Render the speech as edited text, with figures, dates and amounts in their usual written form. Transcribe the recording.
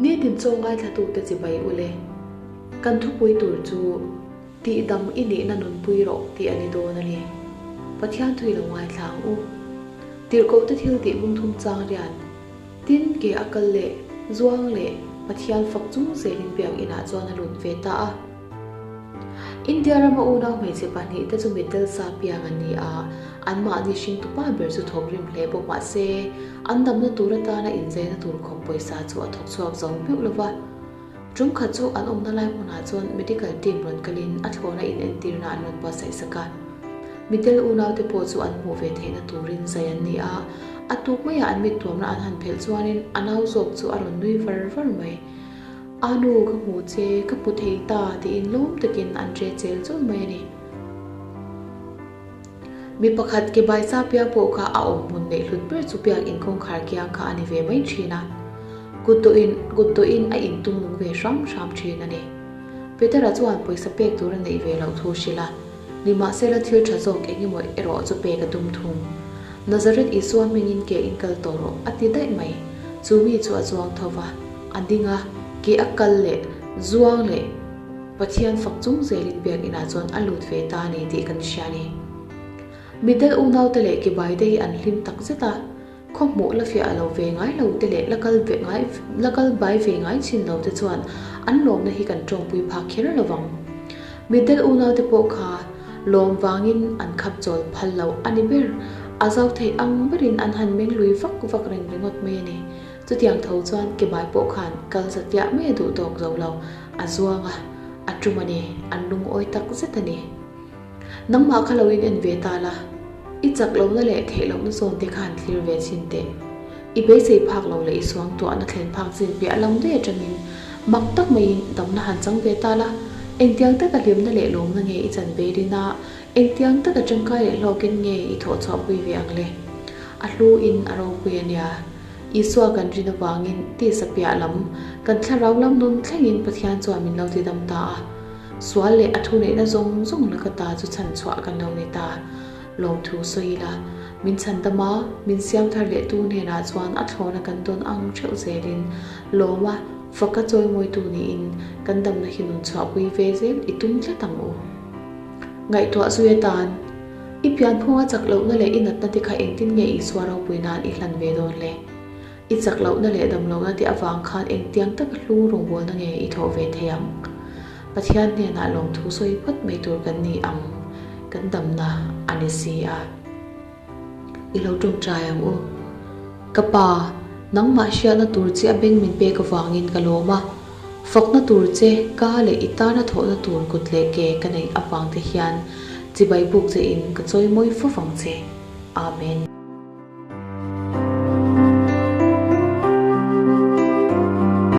Nitin chaw ngaithlatute chibai ule. Kan thupui tur chu Tihdam i nihna nunpui rawh tih a ni dawn a ni. Pathian thu i lo ngaithla ang u. Tirhkohte thil tih bungthum chang riat, tin ke a kal leh zuang leh Pathian fak chung zelin biakinah chuan a lut ve ta a. India rama unau hmeichhe pahnihte chu mitdel sa piang an ni a, anmahni hringtupa ber chu thawk rim hle bawk mah se, an damna tur atana inzaina tur khawp pawisa chu a thawk chhuak zo meuh lo va. Tum khat chu an awmna lai hmunah chuan medical team rawn kalin a thlawhna inentirna an rawn buatsaih sak a. Mitdel unaute pawh chu an hmuh ve theihna turin zai an ni a, a tuk maiah an mittuamna an han phelh chuanin a nau zawk chu a rawn nui var var mai. A nu ka hmu che, ka hmu thei ta tiin lawm takin an ṭe chel chul mai a ni. Mi pakhat ke bai sa piang pawh kha a awm hmun neih hlut ber chu biak in kawngkhar kiang kha a ni ve mai ṭhin a. Kut dawhin kut dawhin a intum nung ve hram hram ṭhin a ni. Petera chuan pawisa pek tur a neih ve loh thu hrilh a, nimahsela thil ṭha zawk eng emaw erawh chu pek a tum thung. Nazareth Isua hmingin ke in kal tawh rawh a ti daih mai. Chu mi chu a zuang tho va, a ding a, ke a kal leh zuang leh Pathian fak chung zelin biakinah chuan a lut ve ta a ni tih kan hria a ni. Mitdel unaute leh kibaite hi an hlim tak zet a, Khaw hmuh la fiah lo ve ngai lo te leh la kal ve ngai la kal bai ve ngai chin lo te chuan an lawmna hi kan tawngpui phak kher lo vang. Mitdel unaute pawh kha lawm vangin an khap chawl phal lo a ni ber, a zau theih ang berin an han meng lui vak vak reng ringawt mai a ni. Chutiang tho chuan kebai pawh khan kal zatliah mai a duh tawk zo lo, a zuang a, a tum a ni, an lungawi tak zet a ni. Nangmah kha lo in en ve ta la, i chak lohna leh theih lohna zawn te khan thlir ve chhin teh. I beisei phak lo leh i suang tuahna thlen phak chin piah lam daih atangin mak tak maiin damna han chang ve ta la, engtiang taka hlimna leh lawmna nge i chan ve rin a, engtiang taka tangkai leh hlawkin nge i thawh chhuahpui ve ang le? A hlu in a ropui a nia. Isua kan rin avangin tisa piah lam, kan thlarau lam nun thlengin Pathian chuan min lo tidam ta a. Sual leh a thuneihna zawng zawng laka ta chu chhan chhuah kan lo ni ta. Lawmthu sawi ila, min chhandam a, min siam thar leh tu hnenah chuan a thlawna kan dawn ang theuh zelin lawma faka chawimawitu niin kan damna hi nun chhuahpui ve zel i tum tlat ang u. Ngaihtuah zui atan, i pianphunga chak lohna leh i natna te kha engtin nge Isua ropui nan i hlan ve dawn le? I chak lohna leh dam lohna te avang khan engtiang taka hlu rawngbawlna nge i thawh ve thei ang? Pathian hnenah lawmthu sawi phawt mai tur kan ni ang, kan damna a ni si a. I lo tawngtai ang u. Ka pa, nangmah hriatna tur che a beng min pek avangin ka lawm a. Fakna tur che ka leh i tana thawhna tur kut leh ke ka neih avang te hian chibai buk che in ka chawimawi fo vang che. Amen.